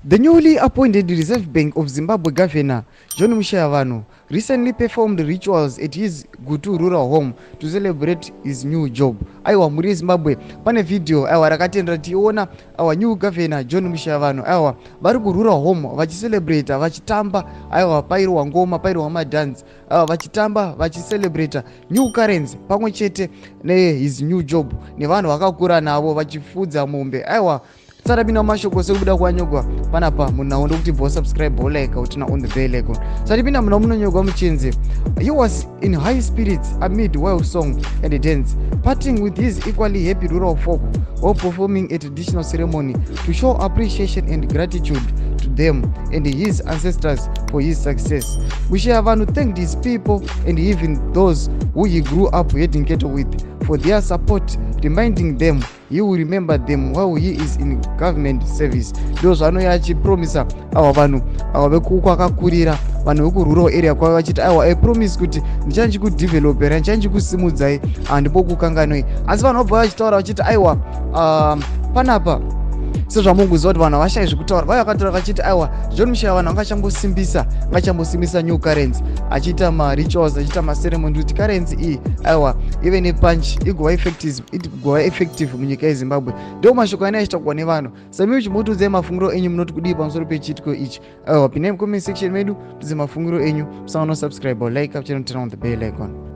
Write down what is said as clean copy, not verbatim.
The newly appointed Reserve Bank of Zimbabwe Governor, John Mushayavanhu, recently performed rituals at his Gutu rural home to celebrate his new job. Aiwa, mhuri yeZimbabwe, pane vhidhiyo, aiwa, rakatendera tichiona our new governor John Mushayavanhu, aiwa, vari kurural home vachicelebrata, vachitamba. Aiwa, pairwa ngoma, pairwa madhanzi, aiwa, vachitamba, vachicelebrata new currency pamwe chete nehis new job, nevanhu vakakura navo vachifudza mombe. Aiwa, tisatapinda mumashoko, sekubuda kwanyogwa panapa munhau, ndokuti bva subscribe, wolike, uturn on the bell icon. Satipinda munhau, munonyogwa muchinzi he was in high spirits amid wild song and dance, parting with his equally happy rural folk while performing a traditional ceremony to show appreciation and gratitude to them and his ancestors for his success. Mushayavanhu thanked his people and even those who he grew up herding cattle with for their support, reminding them he will remember them while he is in government service. Ndo zvaanouya achipromisa ava vanhu ava vekukwakakurira, vanhu vekurural area kwavo, vachiti, "Aiwa, I promise kuti ndichange chikudevelopera, ndichange chikusimudzai, handibokukanganoi." Asi vanhu vabva vachitaura vachiti, aiwa, panapa sezvamunguziva kuti vanhu havashayi zvekutaura, vaiva vakataura vachiti, aiwa, John Mushayavanhu angachambosimbisa, angachambosimbisa new currency, achiita marituals, achiita maceremony kuti currency iyi, aiwa, ive nepunch, igova effective munyika yeZimbabwe. Ndo mashoko ane achitaurwa nevanhu. Sami uchimbotiudzai mafungiro enyu, munoti kudii pamusoro pechiitiko ichi? Aiwa, pindai mucomment section medu, tudze mafungiro enyu. Musanganwa subscribe, like, turn on the bell icon.